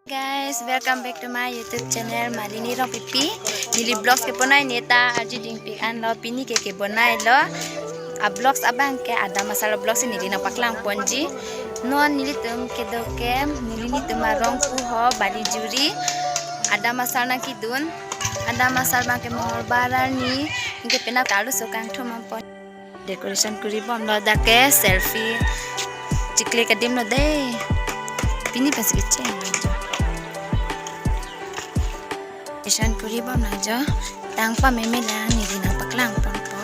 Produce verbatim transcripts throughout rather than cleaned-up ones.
Guys, welcome back to my YouTube channel, Malini Rongpipi. Neli vlogs kebonai neta arju dingpik anlo, pini ke kebonai lo. A vlogs abang ke Adam Asar vlogs neli nangpaklang ponji. Non nelitum kedo ke, neli nelitum arong puho Balijuri. Adam Asar nangkedun. Adam Asar abang ke Mongolbar arni. Anke penap arloso kangthum ampon. Decoration kuri bomlo, dak ke selfie chikle adim lo dei. Pini pensi kecheng. Decoration kuri bomlo jo. Tang pameme lang, neli nangpaklang ponpo.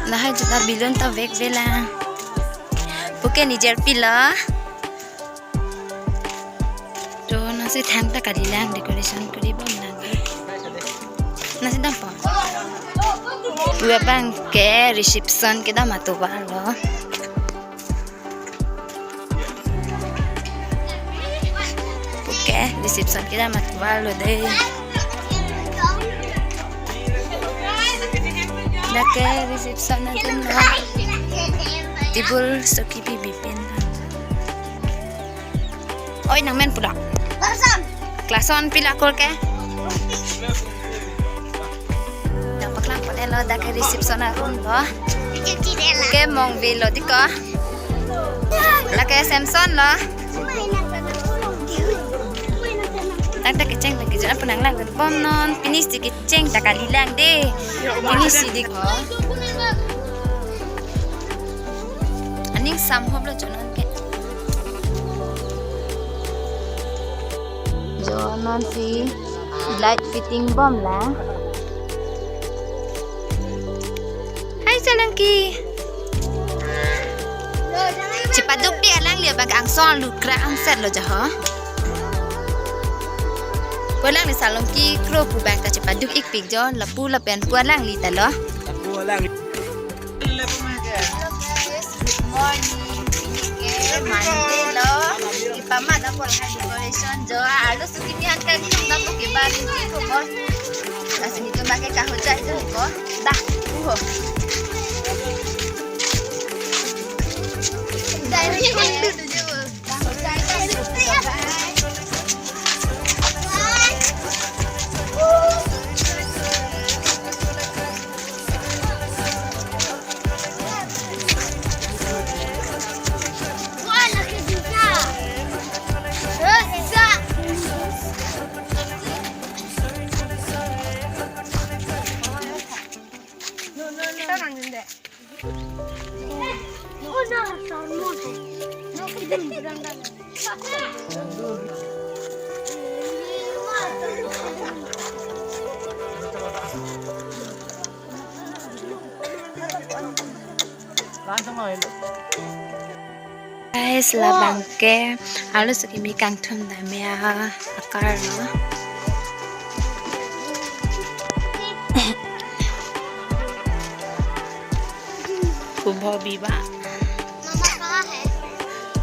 Lahai juta balloon ta vekve lang. Puke ni jerpi lo. To nasi thangta kalilang, decoration kuri bomlang. Nasi dampo. Pu abang ke reception kedam atovar lo. Oke, reception kedam atovar lo dei. Dak ke reception atum lo. Table soki pi bipin. Oi, nangmen pulo. Class one. Class one pilo akur ke? Nangpaklang pon-e lo, dak ke reception aroom lo. Ke Mongve lo dei ko. Dak ke Samson lo. Dak dak kecheng lagi jan apa nanglang bomnon. Pini si kecheng ta kalilang dei. Pini si dei ko. Aning samhop lo jonon ke. Jonon si light fitting bomlang. Hai Chalangki. Chepaduk dei alangli abang angsong lukra angset lo jaho. Pu alangli salom kekro pu abang ta chepaduk ikpik jo, lapu lapen pu alangli ta lo. Lapu alang. Hello guys, good morning. Pini ke Monday lo. Ipamat ako lahat decoration jo. Arloso kimi han kangthum dampo ke bari ko. Kasi nelitum abang ke kahujai jo ko. Dah, uho. Dari ko dulu jo. Guys, labang ke arloso kimi kangthum dam-e akar lo. Kubho biba.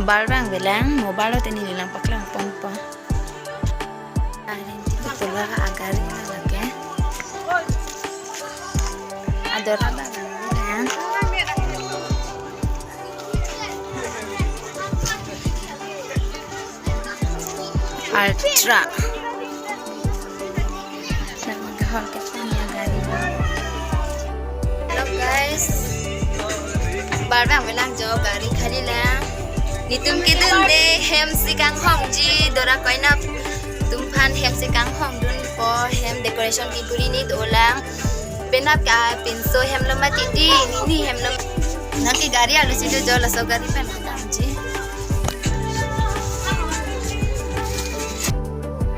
Bar abang velang, mo bar lo teni nilang paklang ponpo. Arin titi pula agari lagi. Adora abang velang. Ultra. Hello guys. Bar abang velang jo, gari khali lang. Nelitum kedun dei, hem si kanghongji, dora koina atum aphan hem si kanghongdunpo, hem decoration kekuri ni dolang. Penap ke pinso hem lo mati dei, nini hem lo. Nangke gari arlo si do jo, laso gari pen kedamji.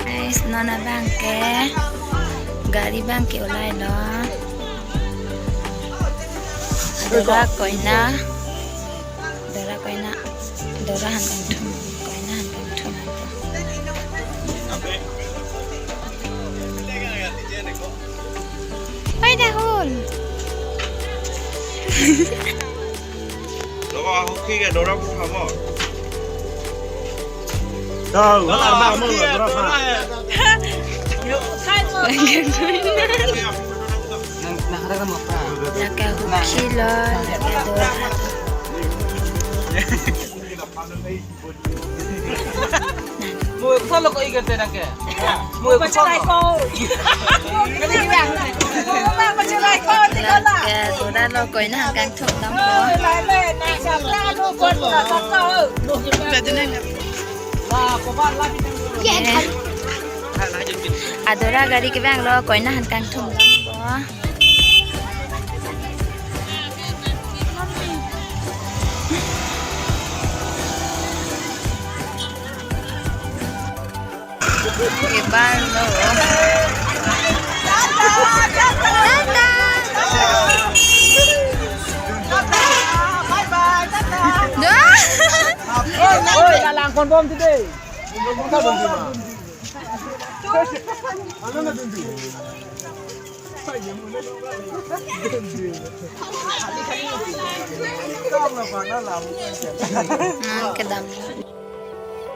Guys, non abang ke gari abang ke olai lo. Dora koina. Dora koina. Dora han kangthum. Koina han kangthum. Oi, dahun. Logo ahok ke dora phu hamo. Tahu, arba hamo dora pha. Nang, nang ada kamu apa? Lake ahok lo, lake dora. Nang Lo ko igente nangke. Mo ko pachalai ko. Mo pachalai ko, tinggal lah. Ke, dora lo koina hangkang thum dam ko. Lai, lai, na sa, na, no, ko, na sa, ko. Jadi nang. Lah, ko ba, lah, kita. Yes. Adora gari kevang lo, koina hangkang thum dam ko. Kevang lo. Tata. Dah. Oi, oi, kalang kon bom today. Ano na dun dun? Hmm, kedam.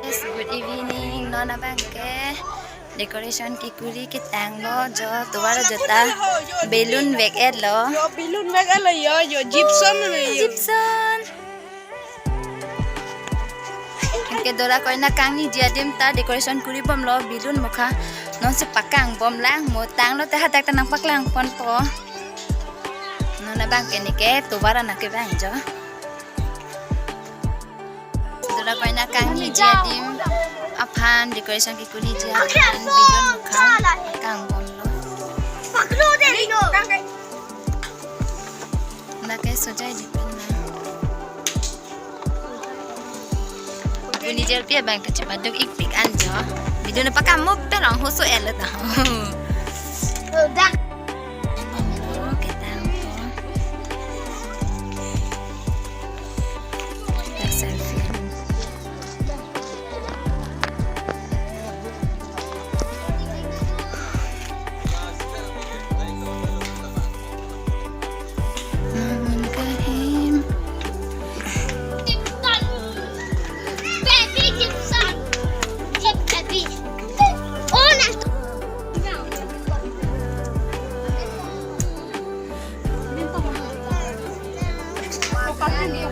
Yes, good evening. Non abang ke decoration kekuri ketang lo jo, tovar jo ta balloon vek-et lo. Yo balloon vek-et lo yo, yo gypsum lo yo. Gypsum. Anke dora koina kangniji adim ta decoration kuri bom lo, balloon mokha non si pakang bom lang, mo tang lo te hadak ta nangpaklang ponpo. Non abang ke neke tovar ana kevang jo. Dora koina kangniji adim aphan, decoration kekuriji aphan balloon mokha pakang bom lo. Paklo de no. Lake sojai di pen na. Buni jerpi abang kachima duk ik pik an jo. Video na pakam mo pelong hoso elo ta. Dak. Oke, tang. Dak selfie. Namun kahim. Baby Gibson. Baby. Oh, nah. Finally,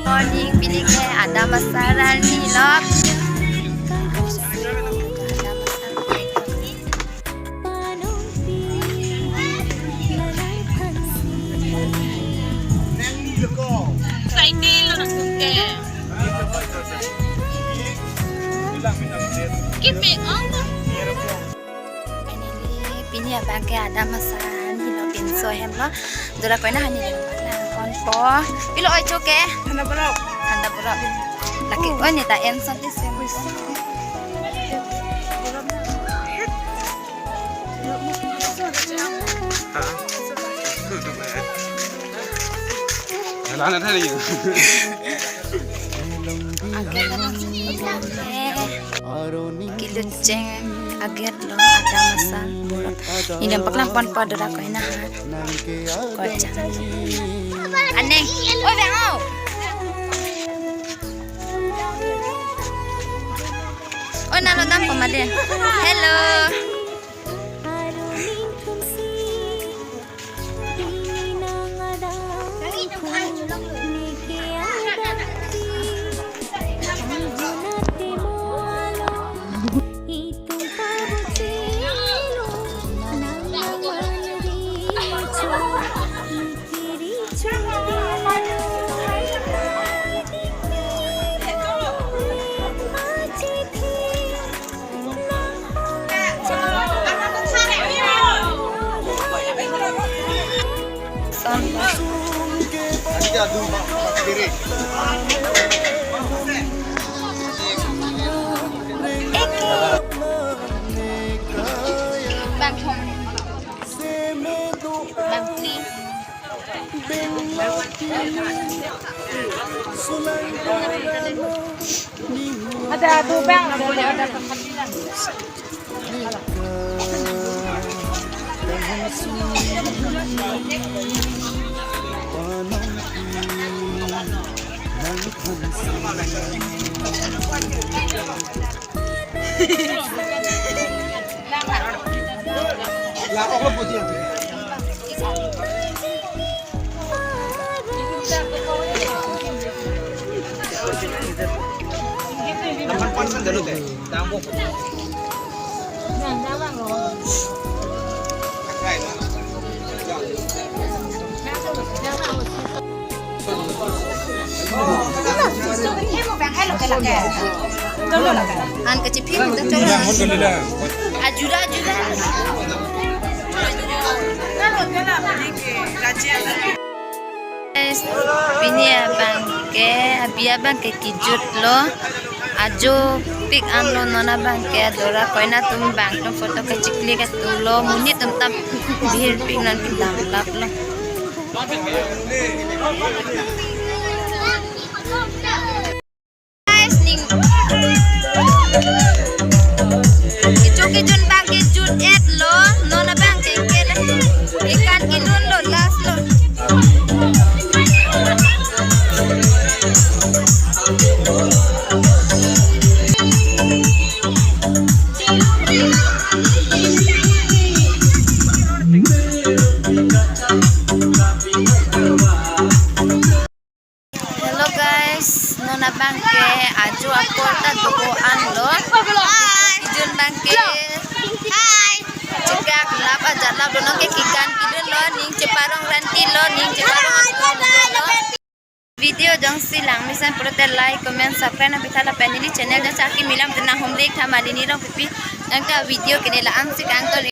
morning, pini ke Adam asar arni lo. Excited lo nangtum ke. Keep it on. Finally, pini abang ke Adam asar arni lo, pinso ahem lo. Dora koina hani lo. Nang konpo. Pilo oi choke. Thanda borok. Thanda borok. Lake oi ne ta en son ti sem. Jalan ada lagi. Ager, ager. Kilut cheng ager lo, Adam asar borok. Ini dampak lang pon pada dora koina ha. Kocak. Aneh. Oh, bang, oh. Oh, nalo nam pamade. Hello. Bang thom. Bang pli. Ada dubang, ada, ada, ada. An kachiphi ta cholo. Ajura, ajura. Guys, pini abang ke, abi abang ke kejut lo. Ajo pik an lo non abang ke, adora koina atum bang atum photo kachiklik atum lo, monit atum ta bhir pik non kedam lap lo. Guys, ning. Kecho kejun bang kejut et lo, non abang ke ke le. Ikan kedun lo, last lo. Hello guys, non abang ke ajo apor ta do-an lo. Hi. Kejun bang ke. Hi. Chekak lap ajat lap do, non ke kekan kedun lo, ning cheparong ranti lo, ning cheparong ranti lo. Video jongsi lang mesen pulote like, comment, subscribe nangpitha, lapen neli channel jongsi akimi alam te nanghumri ik tha, ma neli Rongpipi. Nangta video ke neli la-an si kangton.